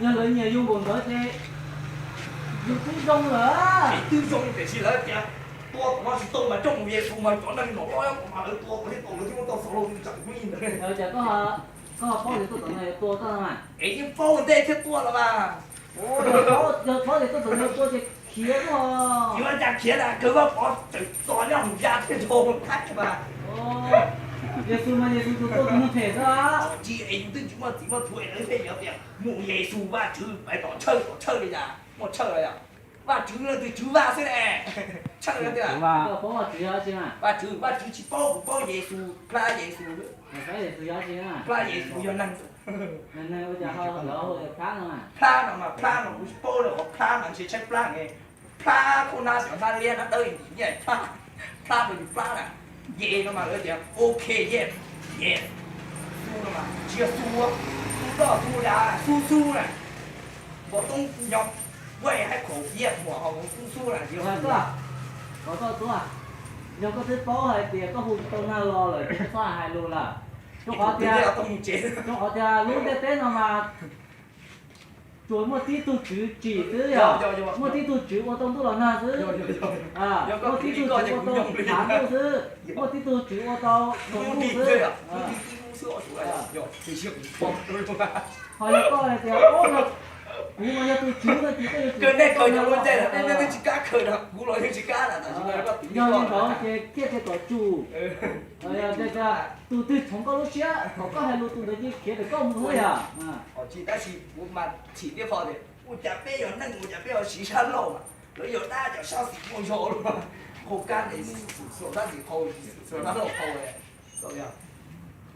Yog lawv nyiam yus npaum ntawd ces yus twb zoo lawm. Twb zoo tiam sis lawv tias tua tom no tsis tau mas coj mus Yexus mas cov neeg nom loj nyob kuv mas lawv tua kuv thiab tau lawv thiaj muab tau xaus lauj, twb tsam kuv ib ntawd. Cas koj ho paub tias tuaj tom no yuav tua koj mas? Es yeej paub ua ntej thiaj tuaj los mas. Yog paub tias tuaj tom no yuav tua ces khiav koj. Yuav cas khiav na, kawg Vaj Pov tseem txo nyob hauv ya thiaj rau Thaib mas. Yexus mas Yexus tus tuaj tus neeg phem xwb. Tsis es yus twb tsis muaj txiv muaj tub es lawv thiaj yuav tias mus Yexus Vajtswv pais tom Tshawj tom Tshawj li cas muaj Tshawj los yog Vajtswv no tus Tswv Vaj xwb ne. Tshawj no tias Vajtswv, Vajtswv tsis paub, kuv paub Yexus, plab Yexus, plab Yexus yog neeg. Plab no mas plab no kuv tsis paub li qhov plab no ntshe tshaib plab ne. Plab khaub hnab cov hnab liab hnab dawb ntim nyiaj plab, plab rau yus plab na. Yes no mas lawv tias ok, yes, yes. Xu no mas tsis yog xu, xu doj xu dav, xu xu na. Npau toob nyob vaj haib khaum kiab muam ho xu xu na tsis yog xu. Koj tuaj, yog koj twb paub hais tias koj hu tsis tau nag los lawm ces koj txhob hais lus lawm. Rau qhov tias, rau qhov tias lub ntiaj teb no mas tsuas muaj tib tug tswv tsim xwb yog, muaj tib tug tswv ua tau ntuj los nag xwb. Muaj tib tug tswv ua tau thav ntuj xwb, muaj tib tug tswv ua tau tsaus ntuj xwb. Ho yog koj hais tias kuv mas yog tus tswv no ces koj yuav tsum, nej kawg cov lub ntiaj teb no nej twb tsis kam khaws no, kuv los yeej tsis kam na, tam sim no yog li ntawd ces thiaj tias kom tsum. Tias tus twg tshoov koj lub siab kom koj hais lus tus ntawd yeej khiav ntawm koj mus xwb yog. Tsis tab sis kuv mas chim thiab qhov tias ua cas peb yog neeg ua cas peb ho siv sab laug mas lawv yog dab cov sab xis muaj zog luaj, qhau kab ntes xim xim sab xis qhau, sab laug qhau.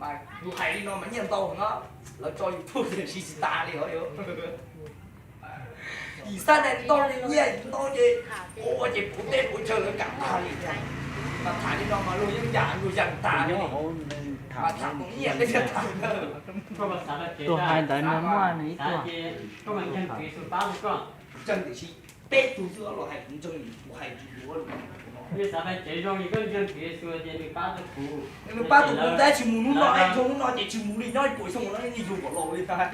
Mas yus hais li no mas nyiaj ntau no, lawv tso YouTube ces siv tsis tas li os. Yim xab nees ntau li nyiaj ntau ces ua ces puav teb puav chaw lawv kam tag li thiab. Mas tham li no mas luag yeej yam luag yeej tas li. Mas tham tus nyiaj peb thiaj tham. Tus hais ntawd no muaj nws ib tug. Ntseeg tiam sis peb tug xwb los hais kuv ntseeg, kuv hais tsis yuav li. Nws pab tus kuv tab tsis mus hnub no, ib hnub no ces tsis mus li, nyob ib puas xyoo no yeej yug kom laus li ntag.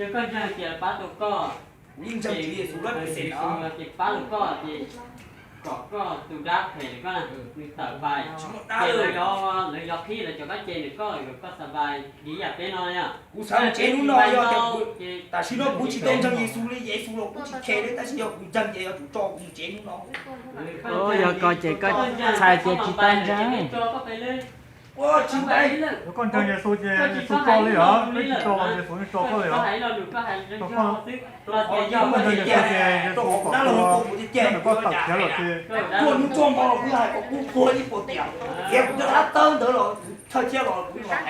Yog koj ntseeg tias pab tau koj, kuv yeej ntseeg Tswv Yexus lab pes xees no. Ces pab tau koj ces kom koj tus dab phem koj nws tawm pais, ces lawv yog, lawv yog qhib lawv cov kab ce ntawm koj, koj xav pais li yam peb no yog. Kuv xav mus tsev hnub no yog tias, tam sim no kuv tsis tau ntseeg Yexus li, Yexus los kuv tsis khe li, tab sis yog kuv ntseeg ces yuav tsum tso kuv mus tsev hnub no. Yog koj ces koj txhais ces tsis tau ntseeg. Koj ntseeg Yexus ces Yexus tso li os, koj tsis tso los Yexus yeej tso koj li os. Koj ntseeg Yexus ces Yexus kom koj, koj tawm khiav los ces, tuaj hnub tuaj hmo los kuv hais kom kuv tuag ib puas tiam, khiav kuv cov dab tawb ntawd los kuv thawj thiab los kuv los hais.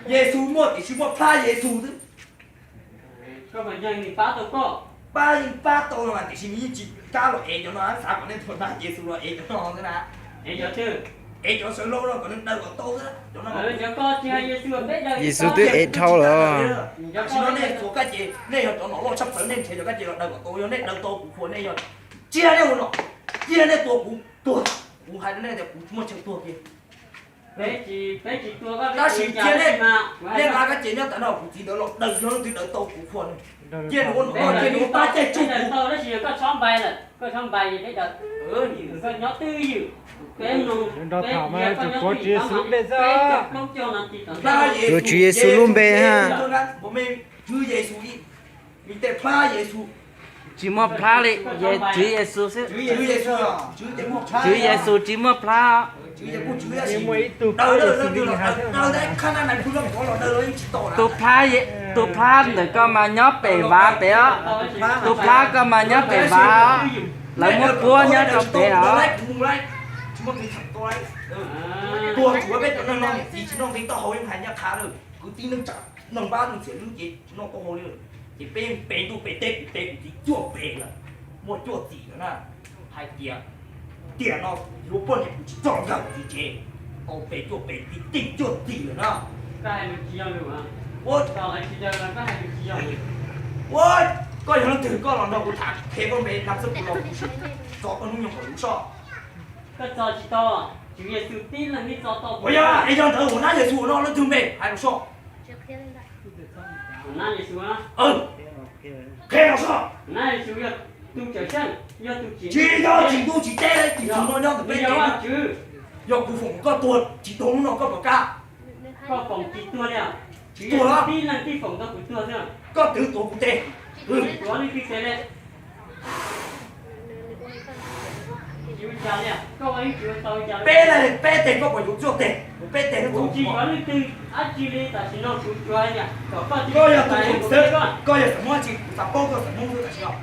Yexus muaj tiam sis muaj plab Yexus xwb. Pab yeej pab tau no mas tiam sis nws yeej tsis kam los ev cov no, xav kom nej tuaj nrog Yexus los ev cov no xwb na. Ev cov sawv laus no kom nws daws kom tau xwb. Yexus twb ev dhau lawm. Tam sim no nej txhua kab ces nej yog cov nom loj tshaj plaws, nej nrhiav cov kab ces los daws kom tau, yog nej daws tau kuv qhuas nej yog tsiag nej ua nom, tsiag nej tua kuv tuag, kuv hais rau nej tias kuv tsis muaj chaw tuag kiag. Tab sis tsiag nej, nej nqa kab ces nyob tas no kuv txiv ntawd los daws, yog leej twg daws tau kuv qhuas nws, cia nws ua nom loj, cia nws ua pab caij tsuj kuv. Nrog tham mas yuav tsum tuav Tswv Yexus lub npe xwb. Tuav Tswv Yexus lub npe ha. Tswv Yexus, tsis muaj plab li, Tswv Yexus xwb. Tswv Yexus tsis muaj plab. Tus plab, tus plab ntawm koj mas nyob pem vaj pem os. Tus plab koj mas nyob pem vaj os. Lawv muab puab nyob rau pem os. Kwv tij neej tsa noj npaum ntxiv lub ces noj tau hau li lawm. Ces peb pem ntuj pem teb kuv pem kuv txiv cuaj pem lawm, muaj cuaj txim lawm na. Hais tias tiam no yuav poj niam kuv tsis txog nkawm kuv txiv tsev, tau pem cuaj pem tib teej cuaj txim lawm na. Ua, koj yog leej twg koj los nrog kuv tham, qhia koj npe nab xwb kuv los kuv sim tso koj hnub nyoog kom lub soj. Koj txog tsis tau. Tswv Yexus tib leeg tib txoj tau. Ua yog es yog ntawd ua nab Yexus no leej twg npe hais los soj? Ua nab Yexus na. Qhia los soj. Nab Yexus yog tus cawm seej, yog tus tsim, tsis yog tsim ntuj tsim teb, tsis yog no nyob ntawm peb yog Vajtswv. Yog kuv foom koj tuag tsis tuag hnub no koj puas kam? Koj foom tsis tuag li. Tsis tuag los tib leeg tib foom tau kuv tuag xwb. Koj twv tuav kuv tes. Tuav leej twg tes li? Peb leeg peb tes koj puas yuav txog tes? Kuv peb tes kuv tsis yuav leej twg dab tsi li tam sim no kuv tsuas hais tias kom koj, koj yog tus xwb, koj yog xam Hmoob dab tsi kuv xav paub koj xam Hmoob xwb tam sim no.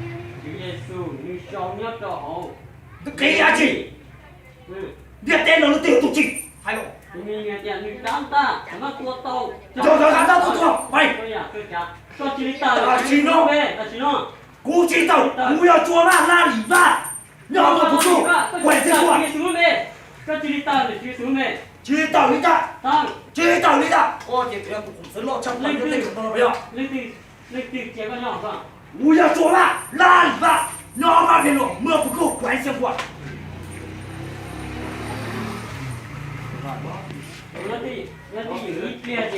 Tswv Yexus nws sau nyob rau hauv. Qhia dab tsi? Ntiaj teb no leej twg yog tus tsim? Hais los. Yog lawv hab tab tuaj tuaj pais. Tam sim no kuv tsis tawm, kuv yog Tsuas Vaj, Laj Lim Vaj, nyob hauv Muas Phus Khuj, Kuam Xeeb Khuam. Tsis tawm li cas, tsis tawm li cas. Koj ces tus khoom xeev loj tshaj plaws nyob teb chaws no los yog. Kuv yog Tsuas Vaj, Laj Lim Vaj, nyob Vaj Phe Luam, Muas Phus Khuj, Kuam Xeeb Khuam.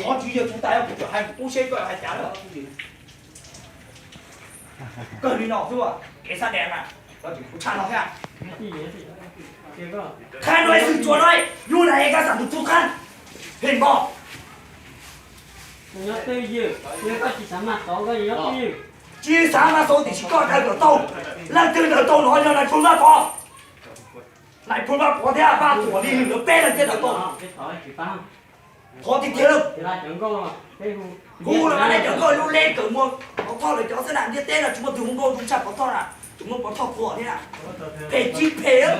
Qhov twg yog kuv tas kuv tsuas hais kuv tub seb koj hais cas lawm. Kawg li no xwb, kev xav dev mas kuv tshaj no thiab. Qhia rau xwm txua no, yus lam es koj xam tus tub qab phem npog. Tsis xav mas xauv tiam sis koj daws kom tau. Leej twg daws tau no yog Nais Phoo Vaj Pov. Nais Phoo Vaj Pov thiab Vaj Tuam Lis Lwm lawv peb leeg thiaj daws tau. Thov tiag tiag lawm. Hu los mas nej cov nkauj lub leb kawm muag Pov Thoj lawv cov xwb na, ntiaj teb no tsis muaj tus hu nkauj zoo tshaj Pov Thoj na, tsis muaj Pov Thoj thuam thiab na. Phem tsis phem.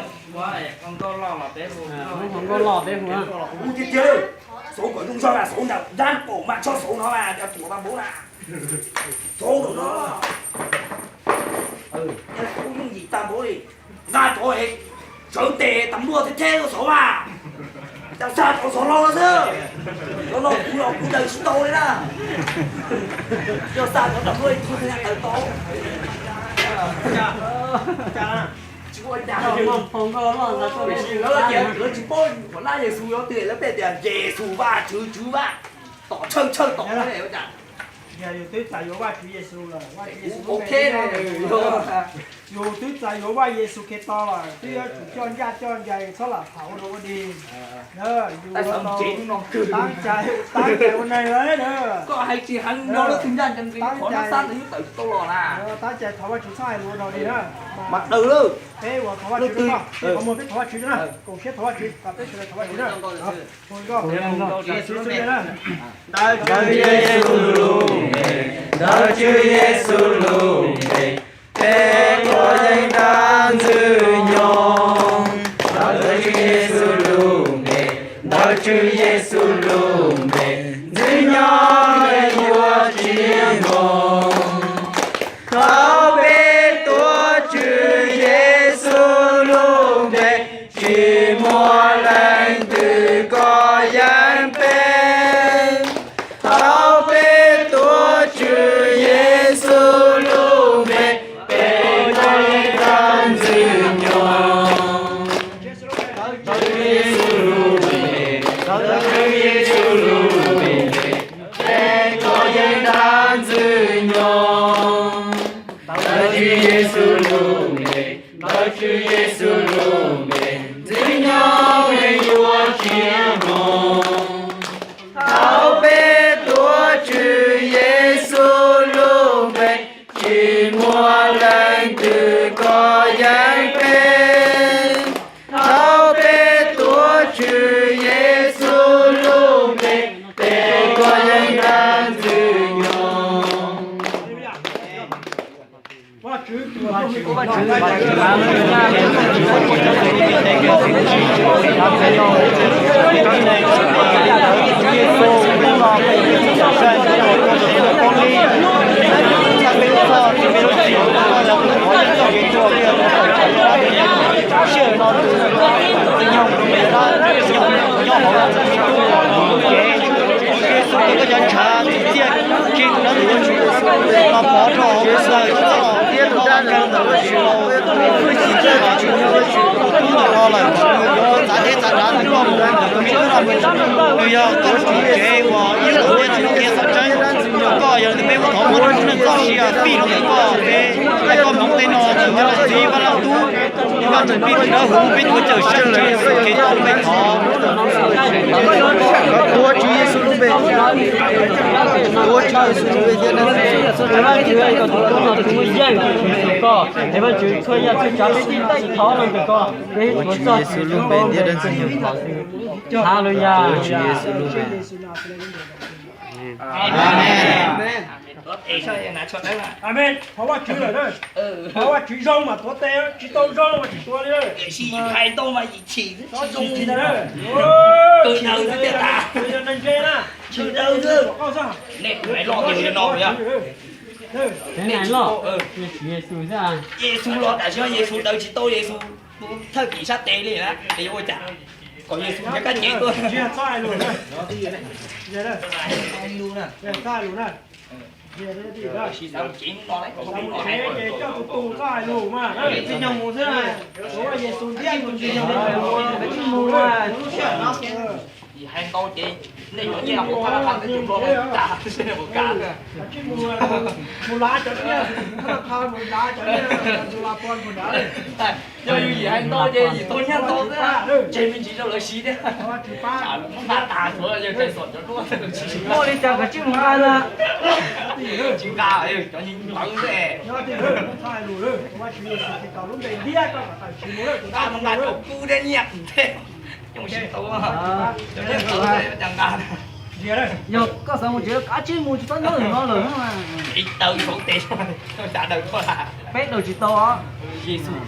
Hu tiag tiag lawm. Xauv kom zoo zog na, xauv ntawm dab paum mas txhob xauv no mas cov tuam mas npaum na. Xauv ntawm no. Xauv yooj yim tag npaum li. Nqa cov sawv tes tas luaj thiab thiab xauv mas. Cas xa cov xov hlau no xwb. Cov no kuv los kuv daws tsis tau li na. Yog xa cov tas luaj kuv daws tau. Tsis ua cas. Lawv tias lawv tsis paub ua nab Yexus, yog tias lawv pheej tias Yexus Vajtswv Tswv Vaj, tom tshawj tshawj tom. Yog yus twb txais yuav Vajtswv Yexus lawm, Vajtswv Yexus lub npe, yus twb txais yuav Vaj Yexus Khetos lawm, twb yuav tsum coj ncaj coj ncees, txhob lam tham ua dog ua dig. Yus tab cai, tab cai ua neeg lawm na. Koj hais tsis heev no, leej twg ncaj ncees li, qhov nab xab ntawd twb tawm tsis tau los na. Tab cai thov Vajtswv txhob hais lus ua dog dig na. Mas daws lawm. Peb ua thov Vajtswv, peb qhov muag peb thov Vajtswv na, koom siab thov Vajtswv, peb sawv daws thov Vajtswv na. Ntawm Tswv Yexus lub npe, ntawm Tswv Yexus lub npe, peb tuav yeej dab ntxwg nyoog. Ntawm Tswv Yexus lub npe, ntawm Tswv Yexus lub npe, ntxwg nyoog yuav tsis hnov. Thaum peb tuav Tswv Yexus lub npe, tsis muaj leej twg kov yeej peb. Thaum peb tuav Tswv Yexus lub npe, peb tuav yeej dab ntxwg nyoog. Ntawm Tswv Yexus lub npe, ntawm Tswv Yexus lub npe, peb tuav yeej dab ntxwg nyoog. Ntawm Tswv Yexus lub npe, ntawm Tswv Yexus lub npe, ntxwg nyoog yuav tsis hnov. Thaum peb tuav Tswv Yexus lub npe, tsis muaj leej twg kov yeej peb. Thaum peb tuav Tswv Yexus lub npe, Koj cov ntshav txim txiaj tshee no tus Vajtswv, mas pov rau hauv txoj lawm txoj los thiab lub dab ntawm Vajtswv, lub txim txoj los Vajtswv tub ntawm no lawm, txav deb txav dav ntawm koj mus, tus me tub no mus, nws yog koj lub tsev uas ib tug thiab txoj kev qhov tseeb. Koj yog peb muab thov muab rau neej txoj sia fij rau ntawm koj, peb, koj hmoov tej no ntawm Vaj Leej Txiv Vaj Leej Tub, Vaj Tswv Plig Dawb Huv, peb tuav Cawmseej Tswv Yexus Khetos lub npe thov. Tuav Tswv Yexus lub npe, tuav Tswv Yexus lub npe thiab na. Tuav Tswv Yexus lub npe thiab na. Tuav Tswv Yexus lub npe thiab na. Hallelujah. Tuav Tswv Yexus lub npe. Amen. Amen. Thov Vajtswv lawm na. Thov Vajtswv zoo mas tuav tes, tsis tau zoo mas tsis tuav li. Tiam sis hais ntau mas yim chim, tsis zoo li ntawd. Kawg daws xwb tiag tas. Yog neeg ntse na, tsis daws xwb. Nej kuv hais loj tiag li no yog. Yexus los tam sim no Yexus daws tsis tau, Yexus tus thawj tim sab tes li na, es yuav ua cas? Kom Yexus nyob kab cev tuaj. Yim hais ntau ces nej yuav nyiaj mus thab laj qha ntawd cov nplog tas seb puas kam. Yog yus yim hais ntau ces yim tau nyiaj ntau xwb, tseg me ntsis rau lawv siv thiab. Tsam lawv muab nqa tas, tsuav yawg Kais Xom cov duab. Muaj li cas koj tsis mus nqa na? Tsis nqa, cov npawv xwb. Nqa mus nqa cov kub thiab nyiaj thiab, cov nyiaj ntau, cov nyiaj ntau cas nqa. Yog koj xav mus tsev kav tsij mus, tsis txhob nyob ntawm no lawm. Ib taw saum tes, cas daws tuaj lawm. Peb daws tsis tau os. Yexus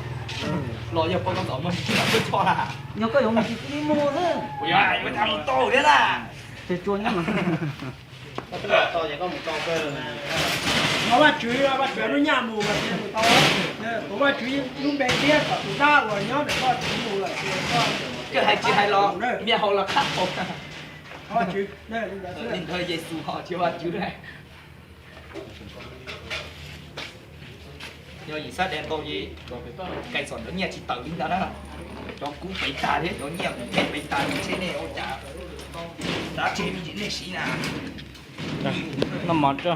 los yog poj koob txom nyem tsis tau tuaj txog lawm. Yog koj yuav mus ces cia li mus xwb. Kuv yuav, yuav mus tau thiab na. Ces tsuas nyob mas. Thov Vajtswv, Vajtswv lub nyaj mus mas cia mus tau. Tuav Vajtswv lub npe thiab kom tus dab uas nyob ntawm koj tsis mus lawm. Koj hais tsis hais los, me hau los qab hau. Thov Vajtswv, li ntawd Yexus ho tsis Vajtswv. Yog yim xab de ntau ces Kais Xom cov nyiaj tsis tawm li ntag na. Cov kub pes tag thiab cov nyiaj kuv pes tag, ntshe nej ua cas xav tseg me ntsis nej siv na. Noj mov tso.